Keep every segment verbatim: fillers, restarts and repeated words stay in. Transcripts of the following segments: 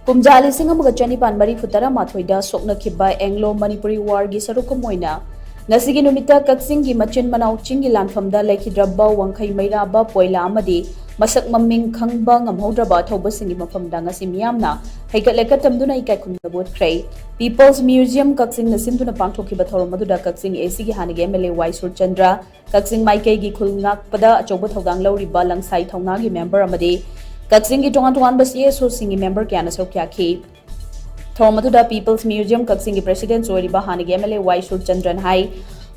ꯀꯨꯝꯖꯥ ꯂꯤꯁꯤꯡ ꯑꯃꯒ ꯆꯅꯤꯄꯥꯟ ꯃꯔꯤꯐꯨ ꯇꯔꯥꯃꯥꯊꯣꯏꯗ ꯁꯣꯛꯅꯈꯤꯕ ꯑꯦꯡꯂꯣ ꯃꯅꯤꯄꯨꯔꯤ ꯋꯥꯔꯒꯤ ꯁꯔꯨꯛ ꯑꯃ ꯑꯣꯏꯅ ꯉꯁꯤꯒꯤ ꯅꯨꯃꯤꯠꯇ ꯀꯛꯆꯤꯡꯒꯤ ꯃꯆꯤꯟ ꯃꯅꯥꯎ ꯆꯤꯡꯒꯤ ꯂꯥꯟꯐꯝꯗ ꯂꯩꯈꯤꯗ꯭ꯔꯕ ꯋꯥꯡꯈꯩ ꯃꯩꯔꯥꯕ ꯄꯣꯏꯂꯥ ꯑꯃꯗꯤ ꯃꯁꯛ ꯃꯃꯤꯡ ꯈꯪꯕ ꯉꯝꯍꯧꯗ꯭ꯔꯕ ꯑꯊꯧꯕꯁꯤꯡꯒꯤ ꯃꯐꯝꯗ ꯉꯁꯤ ꯃꯤꯌꯥꯝꯅ ꯍꯩꯀꯠ ꯂꯩꯀꯠ ꯇꯝꯗꯨꯅ ꯏꯀꯥꯏ ꯈꯨꯝꯅꯕ ꯎꯠꯈ꯭ꯔꯦ꯫ People's Museum ꯀꯛꯆꯤꯡꯅ ꯁꯤꯟꯗꯨꯅ ꯄꯥꯡꯊꯣꯛꯈꯤꯕ ꯊꯧꯔꯝ ꯑꯗꯨꯗ ꯀꯛꯆꯤꯡ ACꯒꯤ ꯍꯥꯟꯅꯒꯤ MLA ꯋꯥꯏ ꯁꯨꯔꯆꯟꯗ꯭ꯔ, ꯀꯛꯆꯤꯡ ꯃꯥꯏꯀꯩꯒꯤ ꯈꯨꯜ ꯉꯥꯛꯄꯗ ꯑꯆꯧꯕ ꯊꯧꯗꯥꯡ ꯂꯧꯔꯤꯕ ꯂꯪꯁꯥꯏ ꯊꯧꯅꯥꯒꯤ ꯃꯦꯝꯕꯔ ꯑꯃꯗꯤ ꯀꯛꯆꯤꯡꯒꯤ ꯇꯣꯉꯥꯟ ꯇꯣꯉꯥꯟꯕ CSOꯁꯤꯡꯒꯤ ꯃꯦꯝꯕꯔ ꯀꯌꯥꯅ ꯁꯔꯨꯛ ꯌꯥꯈꯤ꯫ ꯊꯧꯔꯝ ꯑꯗꯨꯗ People's Museum ꯀꯛꯆꯤꯡꯒꯤ ꯄ꯭ꯔꯦꯁꯤꯗꯦꯟꯠ ꯑꯣꯏꯔꯤꯕ ꯍꯥꯟꯅꯒꯤ MLA ꯋꯥꯏ ꯁꯨꯔꯆꯟꯗ꯭ꯔꯟ ꯍꯥꯏ,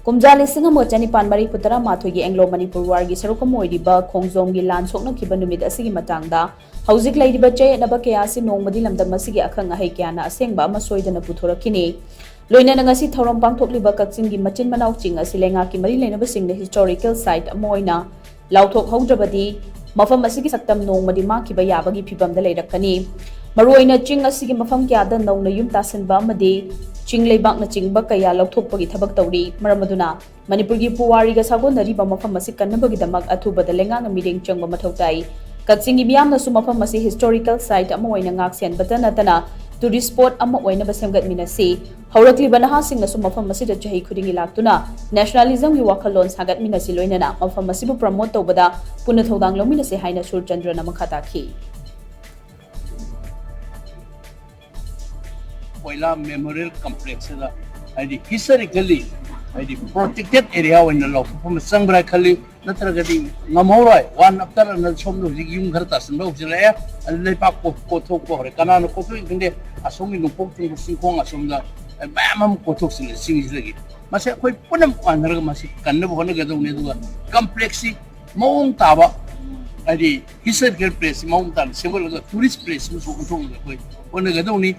ꯀꯨꯝꯖꯥ ꯂꯤꯁꯤꯡ ꯑꯃꯒ ꯆꯅꯤꯄꯥꯟ ꯃꯔꯤꯐꯨ ꯇꯔꯥꯃꯥꯊꯣꯏꯒꯤ ꯑꯦꯡꯂꯣ ꯃꯅꯤꯄꯨꯔ ꯋꯥꯔꯒꯤ ꯁꯔꯨꯛ ꯑꯃ ꯑꯣꯏꯔꯤꯕ ꯈꯣꯡꯖꯣꯝꯒꯤ ꯂꯥꯟ ꯁꯣꯛꯅꯈꯤꯕ ꯅꯨꯃꯤꯠ ꯑꯁꯤꯒꯤ ꯃꯇꯥꯡꯗ ꯍꯧꯖꯤꯛ ꯂꯩꯔꯤꯕ ꯆꯌꯦꯠꯅꯕ ꯀꯌꯥ ꯑꯁꯤ ꯅꯣꯡꯃꯗꯤ ꯂꯝꯗꯝ ꯑꯁꯤꯒꯤ ꯑꯈꯪ ꯑꯍꯩ ꯀꯌꯥꯅ ꯑꯁꯦꯡꯕ ꯑꯃ ꯁꯣꯏꯗꯅ ꯄꯨꯊꯣꯔꯛꯈꯤꯅꯤ꯫ ꯂꯣꯏꯅꯅ ꯉꯁꯤ ꯊꯧꯔꯝ ꯄꯥꯡꯊꯣꯛꯂꯤꯕ ꯀꯛꯆꯤꯡꯒꯤ ꯃꯆꯤꯟ ꯃꯅꯥꯎ ꯆꯤꯡ ꯑꯁꯤ ꯂꯩꯉꯥꯛꯀꯤ ꯃꯔꯤ ꯂꯩꯅꯕꯁꯤꯡꯅ historical site ꯑꯃ ꯑꯣꯏꯅ ꯂꯥꯎꯊꯣꯛꯍꯧꯗ꯭ꯔꯕꯗꯤ ꯃꯐꯝ ꯑꯁꯤꯒꯤ ꯁꯛꯇꯝ ꯅꯣꯡꯃꯗꯤ ꯃꯥꯡꯈꯤꯕ ꯌꯥꯕꯒꯤ ꯐꯤꯕꯝꯗ ꯂꯩꯔꯛꯀꯅꯤ꯫ ꯃꯔꯨꯑꯣꯏꯅ ꯆꯤꯡ ꯑꯁꯤꯒꯤ ꯃꯐꯝ ꯀꯌꯥꯗ ꯅꯧꯅ ꯌꯨꯝ ꯇꯥꯁꯤꯟꯕ ꯑꯃꯗꯤ ꯆꯤꯡ ꯂꯩꯕꯥꯛꯅꯆꯤꯡꯕ ꯀꯌꯥ ꯂꯧꯊꯣꯛꯄꯒꯤ ꯊꯕꯛ ꯇꯧꯔꯤ꯫ ꯃꯔꯝ ꯑꯗꯨꯅ ꯃꯅꯤꯄꯨꯔꯒꯤ ꯄꯨꯋꯥꯔꯤꯒ ꯁꯥꯒꯣꯟꯅꯔꯤꯕ ꯃꯐꯝ ꯑꯁꯤ ꯀꯟꯅꯕꯒꯤꯗꯃꯛ ꯑꯊꯨꯕꯗ ꯂꯩꯉꯥꯛꯅ ꯃꯤꯠꯌꯦꯡ ꯆꯪꯕ ꯃꯊꯧ ꯇꯥꯏ꯫ ꯀꯛꯆꯤꯡꯒꯤ ꯃꯤꯌꯥꯝꯅꯁꯨ ꯃꯐꯝ ꯑꯁꯤ historical site ꯑꯃ ꯑꯣꯏꯅ ꯉꯥꯛ ꯁꯦꯟꯕꯇ ꯅꯠꯇꯅ tourist spot ꯑꯃ ꯑꯣꯏꯅꯕ ꯁꯦꯝꯒꯠꯃꯤꯟꯅꯁꯤ꯫ ꯍꯧꯔꯛꯂꯤꯕ ꯅꯍꯥꯁꯤꯡꯅꯁꯨ ꯃꯐꯝ ꯑꯁꯤꯗ ꯆꯍꯤ ꯈꯨꯗꯤꯡꯒꯤ ꯂꯥꯛꯇꯨꯅ nationalismꯒꯤ ꯋꯥꯈꯜꯂꯣꯟ ꯁꯥꯒꯠꯃꯤꯟꯅꯁꯤ, ꯂꯣꯏꯅꯅ ꯃꯐꯝ ꯑꯁꯤꯕꯨ promote ꯇꯧꯕꯗ ꯄꯨꯟꯅ ꯊꯧꯗꯥꯡ ꯂꯧꯃꯤꯟꯅꯁꯤ ꯍꯥꯏꯅ ꯁꯨꯔꯆꯟꯗ꯭ꯔꯅ ꯃꯈꯥ ꯇꯥꯈꯤ꯫ ꯀꯣꯏꯂꯥ Memorial Complexꯁꯤꯗ ꯍꯥꯏꯗꯤ historically ꯍꯥꯏꯗꯤ protected area ꯑꯣꯏꯅ ꯂꯥꯎꯊꯣꯛꯄ ꯑꯃ ꯆꯪꯕ꯭ꯔꯥ ꯈꯜꯂꯤ꯫ ꯅꯠꯇ꯭ꯔꯒꯗꯤ ꯉꯝꯍꯧꯔꯣꯏ꯫ One after another ꯁꯣꯝꯗ ꯍꯧꯖꯤꯛ ꯌꯨꯝ ꯈꯔ ꯇꯥꯁꯤꯟꯕ ꯍꯧꯖꯤꯜꯂꯛꯑꯦ꯫ ꯑꯗꯨ ꯂꯩꯄꯥꯛ ꯀꯣ-, ꯀꯣꯊꯣꯛꯄ ꯍꯧꯔꯦ꯫ ꯀꯅꯥꯅ ꯀꯣꯊꯣꯛꯏ ꯈꯪꯗꯦ꯫ ꯑꯁꯣꯝꯒꯤ ꯅꯣꯡꯄꯣꯛ ꯊꯪꯕ ꯆꯤꯡꯈꯣꯡ ꯑꯁꯣꯝꯗ ꯃꯌꯥꯝ ꯑꯃ ꯀꯣꯊꯣꯛꯆꯤꯜꯂꯦ ꯆꯤꯡꯁꯤꯗꯒꯤ꯫ ꯃꯁꯤ ꯑꯩꯈꯣꯏ ꯄꯨꯝꯅꯃꯛ ꯃꯥꯟꯅꯔꯒ ꯃꯁꯤ ꯀꯟꯅꯕ ꯍꯣꯠꯅꯒꯗꯧꯅꯤ꯫ ꯑꯗꯨꯒ complexꯁꯤ ꯃꯑꯣꯡ ꯇꯥꯕ, ꯍꯥꯏꯗꯤ historical placeꯁꯤ ꯃꯑꯣꯡ ꯇꯥꯅ ꯁꯦꯝꯒꯠꯂꯒ tourist place ꯑꯃꯁꯨ ꯑꯣꯟꯊꯣꯛꯅꯕ ꯑꯩꯈꯣꯏ ꯍꯣꯠꯅꯒꯗꯧꯅꯤ꯫